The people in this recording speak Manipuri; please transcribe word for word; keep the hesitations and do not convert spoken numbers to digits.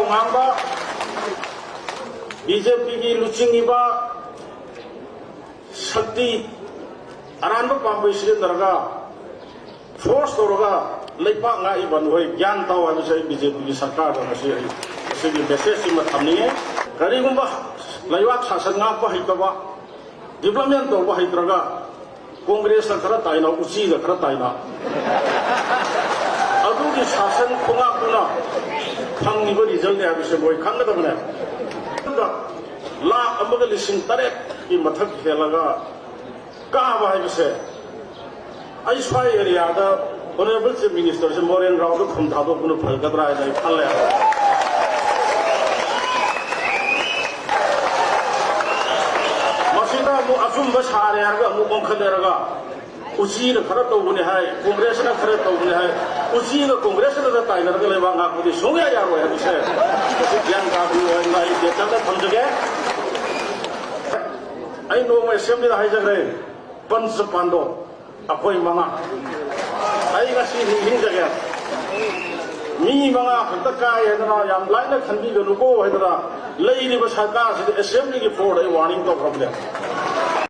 ꯉꯥꯡꯕ ꯕꯤ ꯖꯦ ꯄꯤꯒꯤ ꯂꯨꯆꯤꯡꯉꯤꯕ ꯁꯛꯇꯤ ꯑꯔꯥꯟꯕ ꯄꯥꯝꯕꯩ ꯁꯤꯖꯤꯟꯅꯔꯒ ꯐꯣꯔꯁ ꯇꯧꯔꯒ ꯂꯩꯕꯥꯛ ꯉꯥꯛꯏꯕ ꯅꯈꯣꯏ ꯒ꯭ꯌꯥꯟ ꯇꯥꯎ ꯍꯥꯏꯕꯁꯦ ꯑꯩ ꯕꯤ ꯖꯦ ꯄꯤꯒꯤ ꯁꯔꯀꯥꯔꯗ ꯉꯁꯤ ꯑꯩ ꯃꯁꯤꯒꯤ ꯃꯦꯁꯦꯖꯁꯤꯃ ꯊꯝꯅꯤꯡꯉꯦ꯫ ꯀꯔꯤꯒꯨꯝꯕ ꯂꯩꯕꯥꯛ ꯁꯥꯁꯟ ꯉꯥꯛꯄ ꯍꯩꯇꯕ, ꯗꯤꯕ꯭ꯂꯞꯃꯦꯟ ꯇꯧꯕ ꯍꯩꯇ꯭ꯔꯒ ꯀꯣꯡꯒ꯭ꯔꯦꯁꯀ ꯈꯔ ꯇꯥꯏꯅ, ꯎꯆꯤꯒ ꯈꯔ ꯇꯥꯏꯅ, ꯑꯗꯨꯒꯤ ꯁꯥꯁꯟ ꯈꯣꯡꯉꯥꯛꯇꯨꯅ ꯐꯪꯉꯤꯕ ꯔꯤꯖꯜꯅꯦ ꯍꯥꯏꯕꯁꯦ ꯃꯣꯏ ꯈꯪꯒꯗꯕꯅꯦ꯫ ꯂꯥꯈ ꯑꯃꯒ ꯂꯤꯁꯤꯡ ꯇꯔꯦꯠꯀꯤ ꯃꯊꯛ ꯍꯦꯜꯂꯒ ꯀꯥꯕ ꯍꯥꯏꯕꯁꯦ ꯑꯩ ꯁ꯭ꯋꯥꯏ ꯑꯦꯔꯤꯌꯥꯗ ꯑꯣꯅꯔꯦꯕꯜ ꯆꯤꯐ ꯃꯤꯅꯤꯁꯇꯔꯁꯦ ꯃꯣꯔꯦꯟ ꯒ꯭ꯔꯥꯎꯟꯗ ꯈꯨꯝ ꯊꯥꯗꯣꯛꯄꯅ ꯐꯒꯗ꯭ꯔꯥ ꯍꯥꯏꯅ ꯑꯩ ꯈꯜꯂꯦ꯫ ꯃꯁꯤꯗ ꯑꯃꯨꯛ ꯑꯆꯨꯝꯕ ꯁꯥꯔꯦ ꯍꯥꯏꯔꯒ ꯑꯃꯨꯛ ꯑꯣꯟꯈꯠꯂꯦꯔꯒ ꯎꯆꯤꯅ ꯈꯔ ꯇꯧꯕꯅꯤ ꯍꯥꯏ, ꯀꯣꯡꯒ꯭ꯔꯦꯁꯅ ꯈꯔ ꯇꯧꯕꯅꯤ ꯍꯥꯏ꯫ ꯎꯆꯤꯒ ꯀꯣꯡꯒ꯭ꯔꯦꯁꯀꯗ ꯇꯥꯏꯅꯔꯒ ꯂꯩꯕꯥꯛ ꯉꯥꯛꯄꯗꯤ ꯁꯨꯡꯌꯥ ꯌꯥꯔꯣꯏ ꯍꯥꯏꯕꯁꯦ ꯃꯁꯤ ꯒ꯭ꯌꯥꯟ ꯇꯥꯕꯤꯌꯨ ꯍꯥꯏꯅ ꯑꯩ ꯇꯦꯇꯜꯗ ꯊꯝꯖꯒꯦ꯫ ꯑꯩ ꯅꯣꯡꯃ ꯑꯦꯁꯦꯝꯕ꯭ꯂꯤꯗ ꯍꯥꯏꯖꯈ꯭ꯔꯦ, ꯄꯟꯆ ꯄꯥꯟꯗꯣ ꯑꯩꯈꯣꯏ ꯃꯉꯥ, ꯑꯩ ꯉꯁꯤ ꯅꯤꯡꯁꯤꯡꯖꯒꯦ꯫ ꯃꯤ ꯃꯉꯥ ꯈꯛꯇ ꯀꯥꯏ ꯍꯥꯏꯗꯅ ꯌꯥꯝ ꯂꯥꯏꯅ ꯈꯟꯕꯤꯒꯅꯨꯀꯣ ꯍꯥꯏꯗꯅ ꯂꯩꯔꯤꯕ ꯁꯔꯀꯥꯔꯁꯤꯗ ꯑꯦꯁꯦꯝꯕ꯭ꯂꯤꯒꯤ ꯐ꯭ꯂꯣꯔꯗ ꯑꯩ ꯋꯥꯔꯅꯤꯡ ꯇꯧꯈ꯭ꯔꯕꯅꯦ꯫